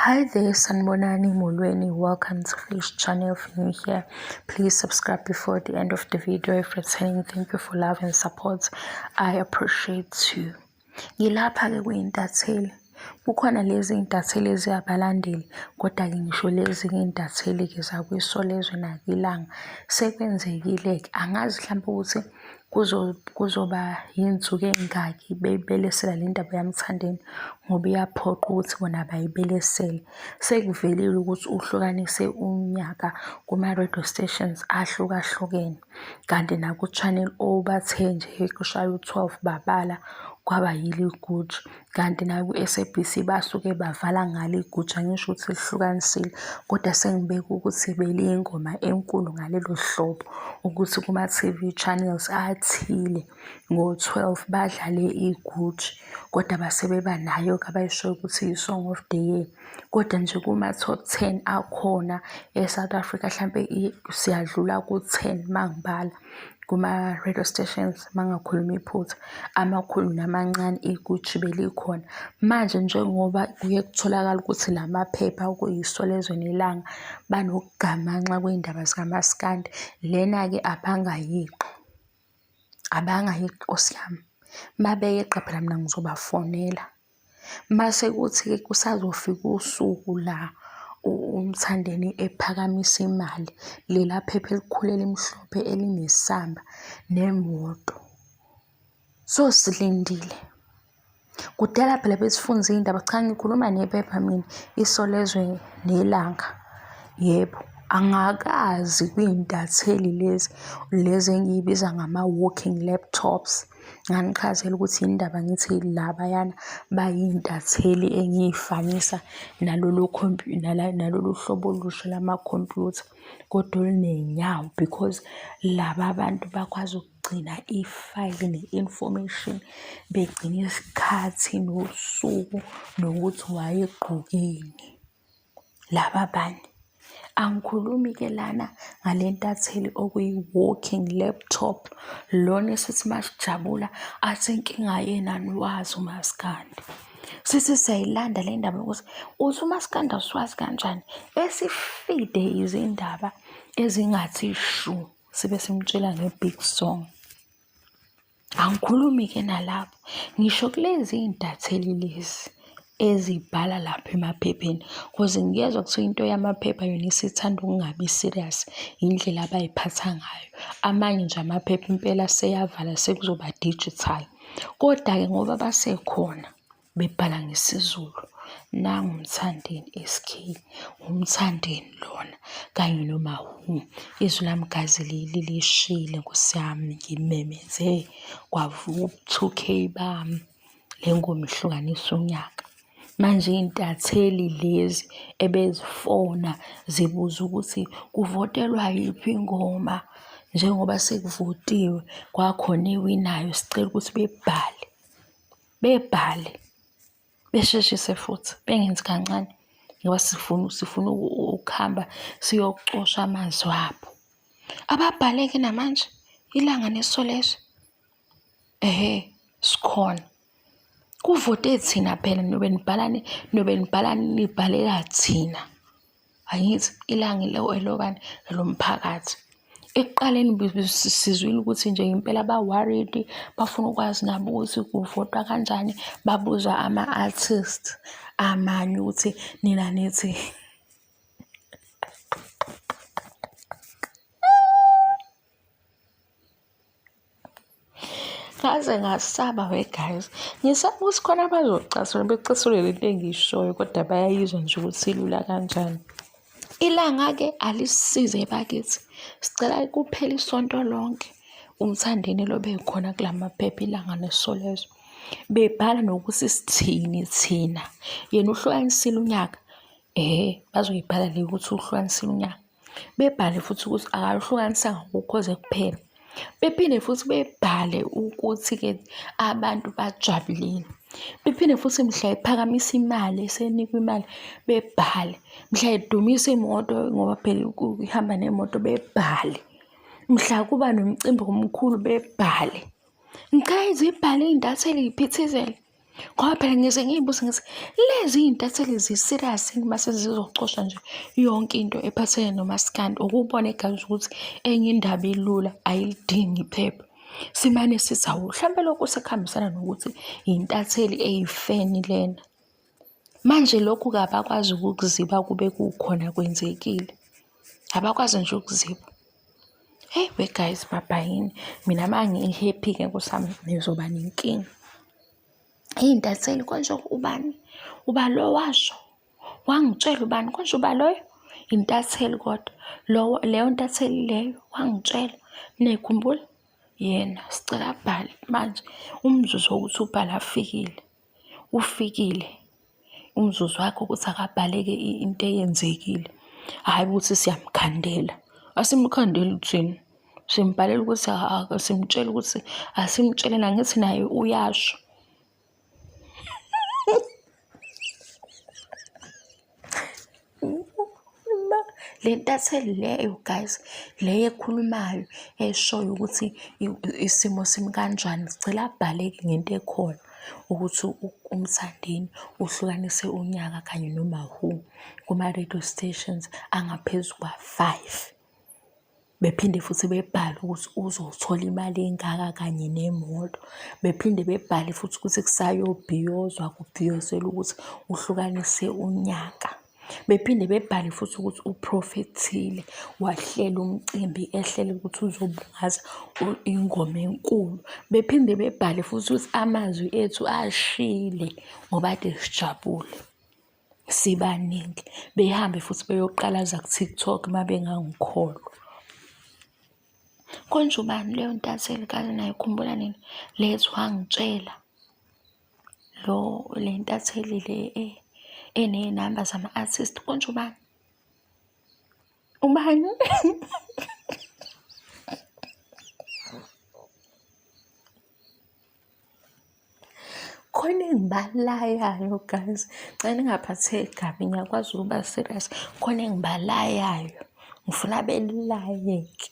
Hi there, Sanbonani Molweni. Welcome to Fish Channel. If you're new here, please subscribe before the end of the video. If returning, thank you for love and support. I appreciate you. Ngilapha-ke kuyintatheli. Kukhona lezi iy'ntatheli eziyabalandeli, kodwa-ke ngisho lezi-ke iy'ntatheli-ke zakwiSolezwe nakiLanga. Sekwenzekile-ke, angazi hlampe ukuthi kuzoba yiy'nsuku ey'ngaki beyibelesela le ndaba yaMthandeni ngoba iyaphoqa ukuthi bona bayibelesele. Sekuvelile ukuthi uhlukanise unyaka kuma-radio stations ahlukahlukene, kanti naku-Channel O bathe nje kushaya u-twelve babala kwaba yilo iguju. Kanti naku-S_A_B_C basuke bavala ngalo iguju, angisho ukuthi lihlukanisile kodwa sengibeka ukuthi beliyingoma enkulu ngalelo hlobo ukuthi kuma-T_V channels athile ngo-twelve badlale iguju kodwa base beba nayo-ke abayishoyo ukuthi i-song of the year. Kodwa nje kuma-top ten akhona e-South Africa hlampe siyadlula ku-ten mangibala kuma-radio stations mangingakhulumi iphutha, amakhulu namancane iguju belikhona. Manje njengoba kuye kutholakale ukuthi la maphepha okuyiSolezwe neLanga banokugamanxa kwey'ndaba zikamaskandi, lena-ke abangayeqi, abangayeqi nkosi yami. Uma beyeqa phela mina ngizobafonela. Mase kuthi-ke kusazofika usuku la uMthandeni ephakamisa imali, lela phepha elikhulu elimhlophe elinesamba nemoto. So, silindile. Kudala phela besifunza iy'ndaba, cha ngikhuluma nephepha mina, Isolezwe neLanga. Yebo, angakazi kwiy'ntatheli lezi, lezi engiy'biza ngama-walking laptops. Nganichazela ukuthi yini ndaba ngithi labayana bayiy'ntatheli engiyifanisa nalolu nalolu hlobo olusha lamakhompyutha kodwa oluney'nyawo because laba bantu bakwazi ukugcina ifayili ne-information, begcine isikhathi nosuku nokuthi wayegqokeni. Laba abanye. Angikhulumi-ke lana ngale ntatheli okuyi-walking laptop, lona esithi masijabula athi inkinga yenu aniwazi umaskandi. Sithi siyayilanda le ndaba yokuthi uthi umaskandi awusiwazi kanjani, esifide izindaba ezingathi shu, sibe simtshela nge-big song. Angikhulumi-ke nalapho, ngisho kulezi iy'ntatheli lezi ezibhala lapha emaphepheni cause ngiyezwa kuthiwa into yamaphepha yona isithanda ukungabi serious, indlela abayiphatha ngayo. Amanye nje amaphepha impela aseyavala sekuzoba digital. Koda-ke ngoba basekhona bebhala ngesiZulu, nangu uMthandeni S_K, uMthandeni lona kanye noMaWhoo. Izwi lami guys lishile Nkosi yami, ngimemeze kwavuka ubu-two K bami, le ngoma ihlukanisa unyaka. Manje iy'ntatheli lezi ebezifona zibuza ukuthi kuvotelwa yiphi ingoma njengoba sekuvotiwe kwakhona ewinayo, sicela ukuthi bebhale. Bebhale besheshise futhi bengenzi kancane ngoba sifuna sifuna ukuhamba siyocosha amazwi abo. Ababhale-ke namanje ilanga neSolezwe, ehhe sikhona. Kuvote thina phela nobe nibhala nobe nibhala nibhalela thina. Angithi ilanga elobani elomphakathi. Ekuqaleni sizwile ukuthi nje impela ba-worried bafuna ukwazi nabo ukuthi kuvotwa kanjani, babuza ama-artist amanye ukuthi nina nithi Ngaze ngasaba we guys. Ngisaba ukuthi khona abazocasula becasule lento engiyishoyo kodwa bayayizwa nje ukuthi ilula kanjani. Ilanga-ke alisisize bakithi. Sicela kuphele isonto lonke uMthandeni elobe ekhona kula maphepha iLanga neSolezwe. Bebhala nokuthi sithini thina. Yena uhlukanisile unyaka. Ehhe, bazoyibhala le ukuthi uhlukanisile unyaka. Bebhale futhi ukuthi akaluhlukanisanga kuKhozi kuphela. Bephinde futhi bebhale ukuthi-ke abantu bajabulile. Bephinde futhi mhla ephakamisa imali esenikwa imali bebhale, mhla edumisa imoto ngoba phela ihamba nemoto bebhale, mhla kuba nomcimbi omkhulu bebhale. Ngicela zibhale iy'ntatheli y'phithizele. Ngoba phela ngize ngiyibuze ngithi lezi iy'ntatheli zi-serious yini uma sezizocosha nje yonke into ephathelene nomaskandi ukubona guys ukuthi enye indaba ilula ayilidingi iphepha. Simane sithi hawu hlampe lokhu sekuhambisana nokuthi yintatheli eyifeni lena. Manje lokhu-ke abakwazi ukukuziba kube kukhona kwenzekile. Abakwazi nje ukuziba. Hey we guys mabhayini mina uma ngi-happy-ke nkosi yami nizoba nenkinga. Iy'ntatheli konje ubani? Uba lo washo, wangitshela ubani konje uba loyo? Intatheli kodwa lowo leyo ntatheli leyo wangitshela. Niyayikhumbula? Yena sicela abhale manje umzuzu wokuthi ubhale afikile. Ufikile umzuzu wakhe ukuthi akabhaleke into eyenzekile, hhayi ukuthi siyamkhandela. Asimkhandeli thina, simbhalela ukuthi simtshela ukuthi asimtsheleni angithi naye uyasho. Le ntatheli leyo guys, le ekhulumayo eshoyo ukuthi isimo simi kanjani, sicela abhale-ke ngento ekhona ukuthi uMthandeni uhlukanise unyaka kanye noMawhoo kuma-radio stations angaphezu kwa-five. Bephinde futhi bebhale ukuthi uzothola imali engaka kanye nemoto. Bephinde bebhale futhi ukuthi kusayobhiyozwa kubhiyozelwa ukuthi uhlukanise unyaka. Bephinde bebhale futhi ukuthi uphrofethile wahlela umcimbi ehlele ukuthi uzobungaza ingoma enkulu. Bephinde bebhale futhi ukuthi amazwi ethu ashile ngoba kade sijabule. Sibaningi behambe futhi beyoqalaza ku-TikTok uma bengangikholwa. Konje ubani leyo ntatheli kaze nayikhumbula nina? Le ethi wangitshela lo le ntatheli le eney'namba zama-artist konje ubani? Ubani? Khona engibalayayo guys, ngicela ningaphatheki kabi ngiyakwazi ukuba serious. Khona engibalayayo, ngifuna belayeke.